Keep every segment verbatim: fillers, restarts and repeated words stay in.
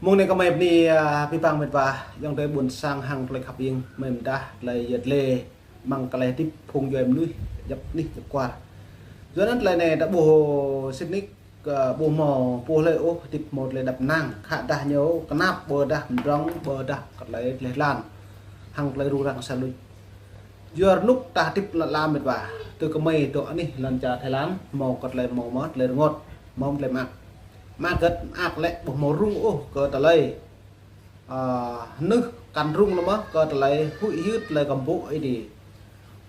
Mông anai kơ mơi bơni, a, pih pang mĕt wa, ayŏng adơi ƀôn sang hăng tơlơi khăp ing, mơi mơdah tơlơi yet lĕ, mơ̆ng tơlơi hơdip phung djuai mơnuih, djăp anih djăp kual. Yua anŭn tơlơi anai ta ƀuh sĭt nik, a, ƀu hmâo pô hlơi ôh hơdip hmâo tơlơi đăp năng, khă dah ñu kơnap ƀôdah mơdrŏng, ƀôdah kơ tơlơi gleh glan, hăng tơlơi rŭng răng sa luč. Yua rơnŭk ta hơdip lŏn ala mĕt wa, tui kơ mơi dŏ anih lŏn čar Thái Lan, hmâo kơ tơlơi hmâo mơ̆ tơlơi rơngot, hmâo tơlơi mơak. Mơak gĕt, mơak lĕ ƀu hmâo rŭng ôh kơ tơlơi, a, hơnưh kăn rŭng lơ̆m mơ̆ kơ tơlơi huĭ hyưt tơlơi kơmpŭ ih đi.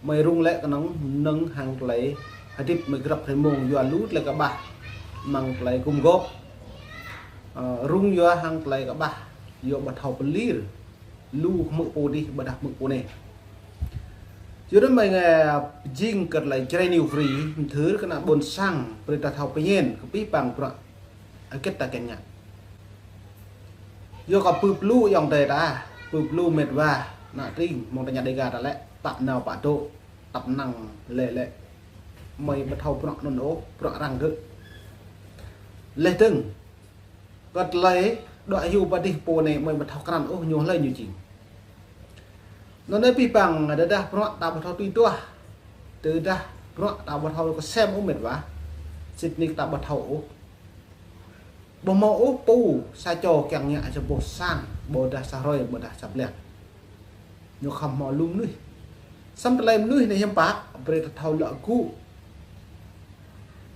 Mơi rŭng lĕ kơnơ̆ng mơnơ̆ng hăng tơlơi hơdip mơi grăp hrơi mông yua lu tơlơi kơƀah mơ̆ng tơlơi gum gôp. A, rŭng yua hăng tơlơi kơƀah yua ƀu thâo pơlir. Lu hmư̆ pô dih ƀôdah hmư̆ pô anai. Yua anŭn mơi ngă jing kơ tơlơi Jrai New Free, mơthưr kơ ană ƀôn sang, brơi ta thâo pơñen, kơ pih pang bruă hơget ta kiăng ngă. Yua kơ pơplư ayŏng adơi ta, pơplư mĕt wa, ană tring, mơ̆ng ta ñă Dega ta lĕ, pă nao pă dŏ, tăp năng lĕ lĕ. Mơi ƀu thâo bruă anŭn ôh, bruă arăng gơ̆. Leh dơ̆ng, kơ tơlơi đuaĭ hyu pơ dih pô anai mơi ƀu thâo krăn ôh ñu hlơi ñu jing. Anŭn anai pih pang tơdah bruă ta ƀu thâo tui duah. Tơdah bruă ta ƀu thâo kơsem ôh mĕt wa. Sĭt nik ta ƀu thâo ôh. Ƀu hmâo ôh pô sa čô kiăng ngă sa boh sang, ƀôdah sa hrơi, ƀôdah sa blan. Ñu khŏm hmâo lu mơnuih. Samơ̆ tơlơi mơnuih anai hiư̆m pă, brơi ta thâo lŏ gŭ.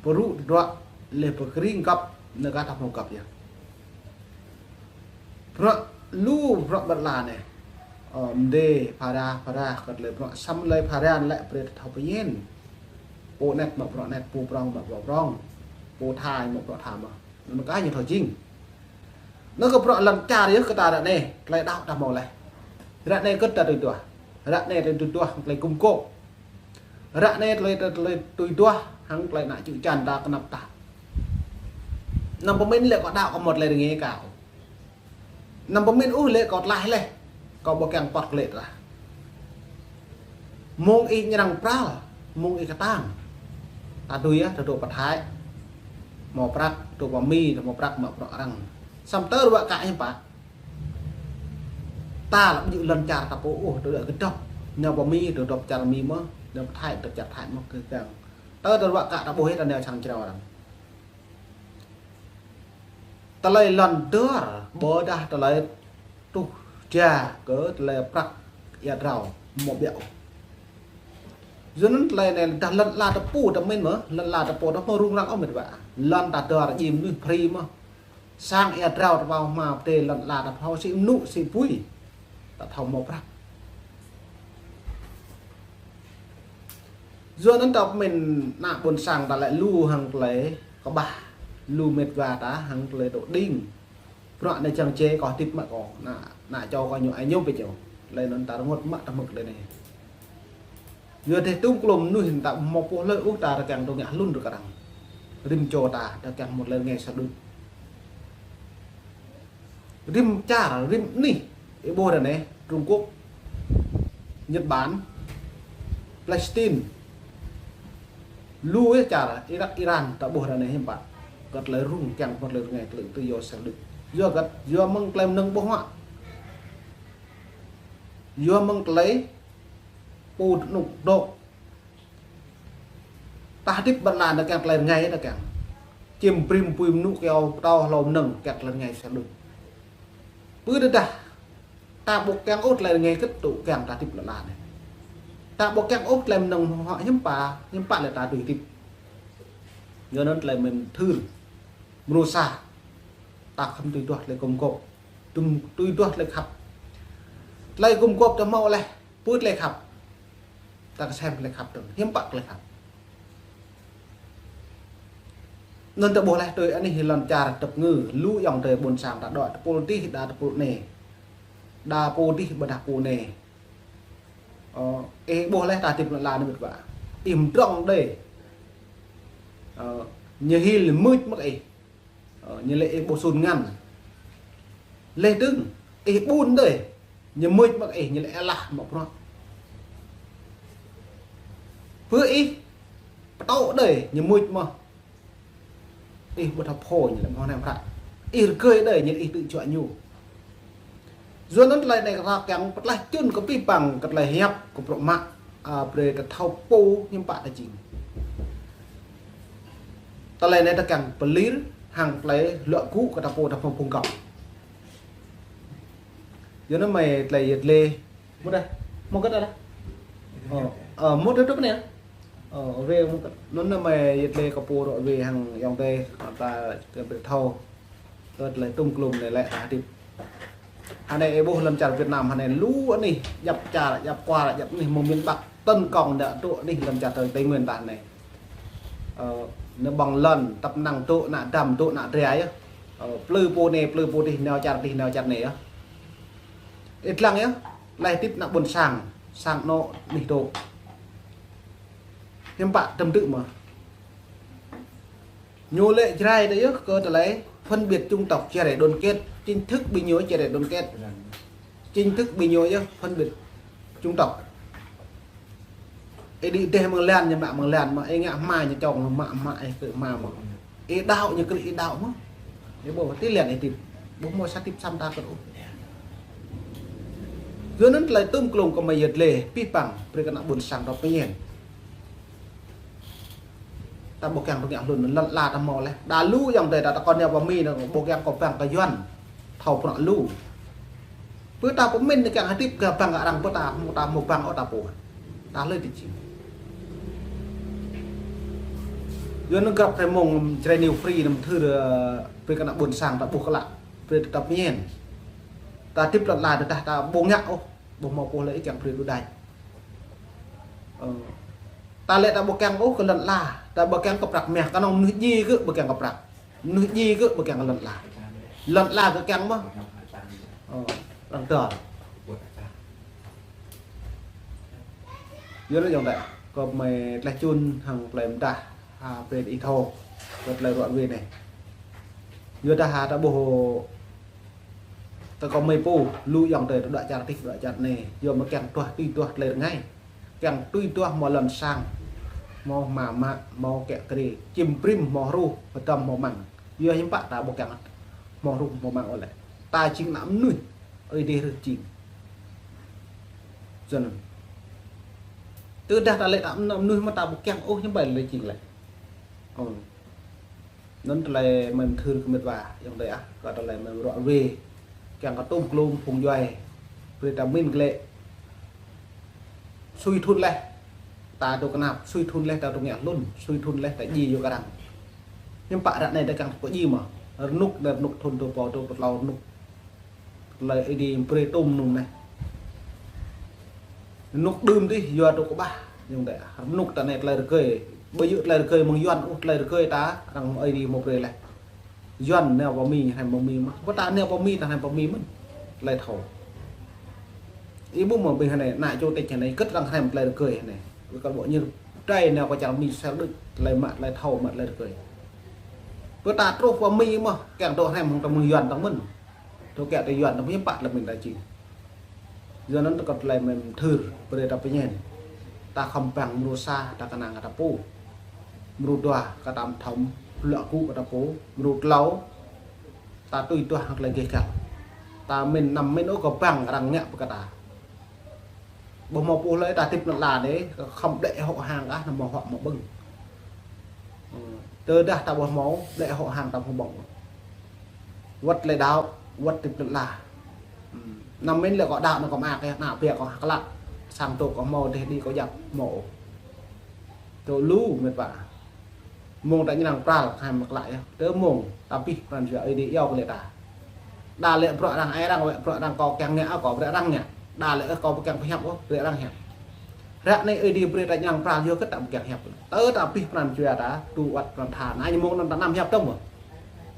Pơrŭ tơdruă leh pơkring găp, nao kơ ta hmâo găp yơh. Bruă lu bruă ƀơi lŏn anai. Ơ, mơdê, phara, phara, kơ tơlơi bruă samơ̆ tơlơi phara lĕ brơi ta thâo pơñen. Pô anet mă bruă anet, pô prŏng mă bruă prŏng. Pô Thái mă bruă Thái mơ̆. Anŭn kơ ñu thâo jing. Anŭn kơ bruă lŏn čar yơh kơ ta ră anai, tơlơi đaŏ ta hmâo leh. Ră anai kơ ta tui duah. Ră anai tơlơi tui duah hăng tơlơi gum gôp. Ră anai tơlơi, tơlơi tui duah hăng tơlơi ană čư̆ čan ta kơnăp ta. Anăm pơmĭn lĕ kâo đaŏ kâo hmâo tơlơi rơngai kâo. Anăm pơmĭn ôh lĕ kâo tlaih leh. Kâo ƀu kiăng pŏt kơ lĕ tơdah. Mông ih ñrăng pral, mông ih kơtang. Ta tui yơh, ta dŏ pơ Thái. Hmâo prăk, dŏ pơ Mi, ta hmâo prăk mă bruă arăng. Samơ̆ tơl ruă kơ hiư̆m pă. Ta lăp djơ̆ lŏn čar ta pô ôh, ta dŏ gơdŏp. Nao pơ Mi, ta dŏ čar Mi mơ̆, nao pơ Thái, ta dŏ čar Thái mơ̆ kơ kiăng. Tơl ruă kơ ta ƀuh yơh ta nao sang jrao arăng. Tơlơi lŏn dơr, ƀôdah tơlơi tuh ja kơ tơlơi prăk ia drao, hmâo ƀiă ôh. Yua anŭn tơlơi anai dah lŏn ala ta pô ta mĭn mơ̆, lŏn ala ta pô ta hmâo rŭng răng ôh mĕt wa. Lŏn ta dơr jing mơnuih free mơ̆. Sang ia drao ta ƀâo hma pơdơi lŏn ala ta thâo sĭ mơnŭ sĭ bui. Ta thâo hmâo prăk. Yua anŭn ta pơmĭn ană ƀôn sang ta lĕ lu hăng tơlơi kơƀah, lu mĕt wa ta hăng tơlơi dŏ đing. Bruă anai čang čê kâo hơdip mă kâo, ană, ană čô kâo ñu ai ñu pơ čô. Tơlơi anŭn ta rơngot mă ta hmư̆ tơlơi anai. Yua dêh tŭm klŏm mơnuih ta ƀu hmâo pô hlơi ôh ta rơkăng dŏ ngă hlŭn rơkăng. Rĭm čô ta, ta kiăng hmâo tơlơi rơngai sa đôč. Rĭm čar, rĭm anih, ih ƀuh ră anai, Trung Quốc, Nhật Bản, Palestine, lu yơh čar, Irak, Iran, ta ƀuh ră anai hiư̆m pă. Kơ tơlơi rŭng kiăng kơ tơlơi rơngai tơlơi tự do sa đôč. Yua hơget, yua mơ̆ng tơlơi mơnơ̆ng ƀu huă. Yua mơ̆ng tơlơi pô dŏ anŭn dŏ. Ta hơdip ƀơi lŏn anai kiăng tơlơi rơngai ta kiăng. Čim prim pui mơnŭ kơyâo pơtâo hlâo mơnơ̆ng kiăng tơlơi rơngai sa đôč. Pơ tơdah ta ƀu kiăng ôh tơlơi rơngai kơ tŭ kiăng ta hơdip ƀơi lŏn anai. Ta ƀu kiăng ôh tơlơi mơnơ̆ng huă hiư̆m pă, hiư̆m pă lĕ ta dưi hơdip. Yua anŭn tơlơi mơ̆n thưr. Mơnuih sa. Ta khŏm tui duah tơlơi gum gôp. Tui, tui duah tơlơi khăp. Tơlơi gum gôp ta hmâo leh. Pơ tơlơi khăp. Ta kơsem tơlơi khăp tơ̆ng. Hiư̆m pă tơlơi khăp. Anŭn ta ƀuh leh tui anih lŏn čar tơpơngư, lu ayŏng adơi ƀôn sang ta dŏ tơpul dih, đa tơpul anai. Đa pô dih ƀôdah pô anai. Ơ, ih ƀuh leh ta hơdip lŏn ala anai mĕt wa. Ih mơdrŏng đơi. Ơ, ñu hil mưč mơ̆k ih. Ơ, ñu lĕ ih ƀu sun ngăn. Leh dơ̆ng, ih ƀun đơi. Ñu mưč mơ̆k ih, ñu lĕ alah mă bruă. Pơ ih, pơtô đơi, ñu mưč mơ̆. Ih ƀu thâo phô, ñu lĕ mơ̆ nem hră. Ih rơgơi đơi, ñu ih tŭ juă ñu. Yua anŭn tơlơi anai kơ ta kiăng pơtlaih čun kơ pih pang kơ tơlơi hiăp kơ bruă mă, a, brơi ta thâo pô hiư̆m pă ta jing. Tơlơi anai ta kiăng pơlir hăng tơlơi luă gŭ kơ ta pô ta hmâo phung gŏp. Yua anŭn mơi tơlơi yet lê. Mŭt dah. Mŭt kơ dah. Ơ, ơ, mŭt dah tŭ anai. Ơ, wê mŭt kơ. Anŭn anai mơi yet lê kơ pô rŏ wê hăng yŏng tê, ta kơ brơi thâo. Kơ tơlơi tŭm klum anai lĕ ta hơdip. Hơnai ih ƀuh lăm čar Việt Nam hơnai lu anih, djăp čar, djăp kual, djăp anih mơ̆ng miền Bắc tấn công đa tŭ anih lăm čar Tây Nguyên ta anai. Ơ, anai ƀơ̆ng lŏn, tăp năng tŭ, ană dăm tŭ, ană dra yơh. Ơ, plư pô anai, plư pô adih, nao čar adih, nao čar anai yơh. Ih lăng yơh, tơlơi hơdip ană ƀôn sang, sang anŏ anih tŭ. Hiư̆m pă tơm tŭ mơ̆. Ñu lĕ Jrai đơi yơh kơ tơlơi phân biệt chủng tộc chia rẽ đoàn kết, chính thức ƀing ñu chia rẽ đoàn kết. Chính thức ƀing ñu yơh phân biệt chủng tộc. Ih đĭ dêh mơ̆ng lan, ñu mă mơ̆ng lan mơ̆, ih ngă hmua ñu čŏng mă, mă ih kơ hmua mơ̆. Ih đaŏ ñu kơ ih đaŏ mơ̆. Ih ƀuh tui lan ih hơdip. Ƀuh hmâo sa hơdip săm ta kơ ôh. Yua anŭn tơlơi tŭm klum kơ mơi yet lê, pih pang, brơi kơ ană ƀôn sang ta pơñen. Ta ƀu kiăng tŭ ngă hlŭn, lŏn ala ta hmâo laih. Đa lu yŏng tê ta, ta kơ nao pơ Mi anai, ƀu kiăng kơ bang kơ Yuan. Thâo prŏ lu. Pơ ta pơmĭn anai kiăng hơdip kơ bang kơ arăng pơ ta, hmâo ta hmâo bang ôh ta pô. Ta hlơi tŭ jing. Yua anŭn grăp hrơi mông Jrai New Free anŭn thâo, ơ, brơi kơ ană ƀôn sang ta ƀuh klă. Brơi ta pơñen. Ta hơdip lŏn ala ta, ta ƀu ngă ôh. Ƀu hmâo pô lĕ ih kiăng brơi đu đač. Ơ. Ta lĕ ta ƀu kiăng ôh kơ lŏn ala, ta ƀu kiăng kơ prăk mah, kơnơ̆ng mơnuih djai kơ ƀu kiăng kơ prăk. Mơnuih djai kơ ƀu kiăng kơ lŏn ala. Lŏn ala kơ kiăng mơ̆. Ơ, arăng dơ̆. Yua anŭn yŏng tê, kơ mơi tơlơi čun hăng tơlơi mơdah, ha, brơi ih thâo, kơ tơlơi ruă wê anai. Yua dah ha ta ƀuh Tơ kơ mơi pô, lu yŏng tê, tơ đuaĭ čar adih, đuaĭ čar anai. Yua mơ̆ kiăng duah, tui duah tơlơi rơngai. Kiăng tui duah hmâo lŏn sang, hmâo hma mă, hmâo kiă kriê, čim brĭm hmâo hruh, pơdăm hmâo măng. Yua hiư̆m pă ta ƀu kiăng hmâo hruh hmâo măng ôh lĕ. Ta jing ană mơnuih, Ơi Adai rơh jing. Yua anŭn. Tơdah ta lĕ ta ană mơnuih mơ̆ ta ƀu kiăng ôh, hiư̆m pă lĕ jing lĕ. Ơ. Anŭn tơlơi mơi mơthưr kơ mĕt wa, yŏng tê ah, kơ tơlơi mơi ruă wê. Kiăng kơ tŭm klum phung djuai. Brơi ta min glĕ. Sui thun laih. Ta tŭ kơnap, sui thun laih ta tŭ ngă hlŭn, sui thun laih ta djai yua kơ arăng. Hiư̆m pă ră anai ta kiăng kơ djai mơ̆. Rơnŭk anai rơnŭk thun tŭ pô tŭ pơtlâo rơnŭk. Tơlơi Ơi Adai brơi tŭm anŭn anai. Rơnŭk đưm adih yua tŭ kơƀah, yŏng tê. Rơnŭk ta anai tơlơi rơgơi. Ƀu djơ̆ tơlơi rơgơi mơ̆ng Yuan ôh, tơlơi rơgơi ta arăng Ơi Adai hmâo brơi laih. Yuan nao pơ Mi, hrăm pơ Mi mơ̆n. Pơ ta nao pơ Mi, ta hrăm pơ Mi mơ̆n. Tơlơi thâo. Ih ƀuh mơ̆ ƀing hơnai, ană čô tĕč hơnai, kơ̆t arăng hrăm tơlơi rơgơi hơnai. Ƀu kơ ƀu ñu trai nao kơ čar Mi sel đôč, tơlơi mă, tơlơi thâo mă, tơlơi rơgơi. Pơ ta truh pơ Mi mơ̆, kiăng tŭ hrăm hăng ta mơ̆ng Yuan tŏng mơ̆n. Tŭ kiăng tơ Yuan tŏng mơ̆n, hiư̆m pă tơlơi mơi ta jing. Yua anŭn tơ kơ tơlơi mơi mơthưr, brơi ta pơñen. Ta khŏm bang mrô sa, ta kơnang kơ ta pô. Mrô dua, kơ ta thŏm, luă gŭ kơ ta pô. Mrô tlâo, ta tui duah hăng tơlơi gêh găl. Ta min năm min ôh kơ bang arăng ngă pơ kơ ta. Ƀu hmâo pô lơi ta hơdip lŏn ala anai, khŏm đĕ hŏ hang kah, anăm hmâo hŏ hmâo ƀơ̆ng. Ơ, tơdah ta ƀu hmâo, đĕ hŏ hang ta hmâo ƀơ̆ng. Wơ̆t tơlơi đaŏ, wơ̆t hơdip lŏn ala. Ơ, năm min lĕ kâo đaŏ anŭn kâo mơak yơh, ană ƀiă kâo hơklă. Sang tŭ kâo hmâo, dêh đĭ kâo djăp hmâo. Tŭ lu mĕt wa. Mơ̆ng ta ñrăng pral, khăm mơ̆ klă yơh. Tơ mơ̆ng, ta abih pran jua Ơi Adai iâu kơ lĕ ta. Đa lĕ bruă arăng, ai arăng, wĕ bruă arăng kâo kiăng ngă, kâo brơi arăng ngă. Đa lĕ kâo ƀu kiăng pơhiăp ôh, brơi arăng hiăp. Ră anai Ơi Adai brơi ta ñrăng pral yơh kơ ta ƀu kiăng hiăp. Tơ ta abih pran jua ta, tŭ wơ̆t pran tha. Anai ñu mơ̆ng anŭn ta anăm hiăp tơm mơ̆.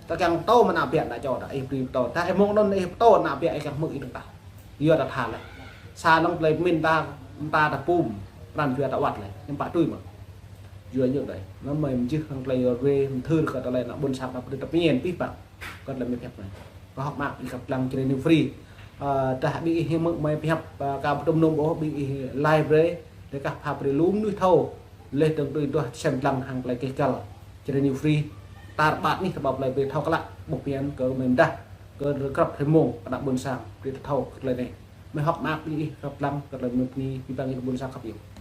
Ta kiăng tŭ mơ̆ ană ƀiă ta čô ta, ih brơi pơtô. Ta ih mơ̆ng anŭn ih pơtô ană ƀiă ih kiăng hmư̆ ih dơ̆ng tah. Yua ta tha lĕ. Sa lăng tơlơi pơmĭn ta, ta ta pum, pran jua ta wơ̆t lĕ. Hiư̆m pă tui mơ̆. Yua ñu đơi. Anŭn mơi mơjưh hăng tơlơi yua wê, mơthưr kơ tơlơi ană ƀôn sang ta brơi ta pơñen abih bang. Kơ tơlơi mơi pơhiăp anai. Kâo hơ̆k mơak ih kăp lăng Jrai New Free. Ơ, tơdah ƀing ih hmư̆ mơi pơhiăp, ơ, ka pơtŭm nŭm ôh ƀing ih like brơi, tơdah kah pha brơi lu mơnuih thâo. Leh dơ̆ng tui duah sem lăng hăng tơlơi gêh găl. Jrai New Free. Tar ƀar anih kơ ƀâo plơi brơi thâo klă, ƀuh pian kơ mơi mdah, kơ grăp hrơi mông, kơ ană ƀôn sang, brơi thâo kơ tơlơi anai. Mơi hơ̆k mơak ƀing ih, grăp lăng, kơ tơlơi mơi bơni, abih bang ih ƀôn sang khăp yơh.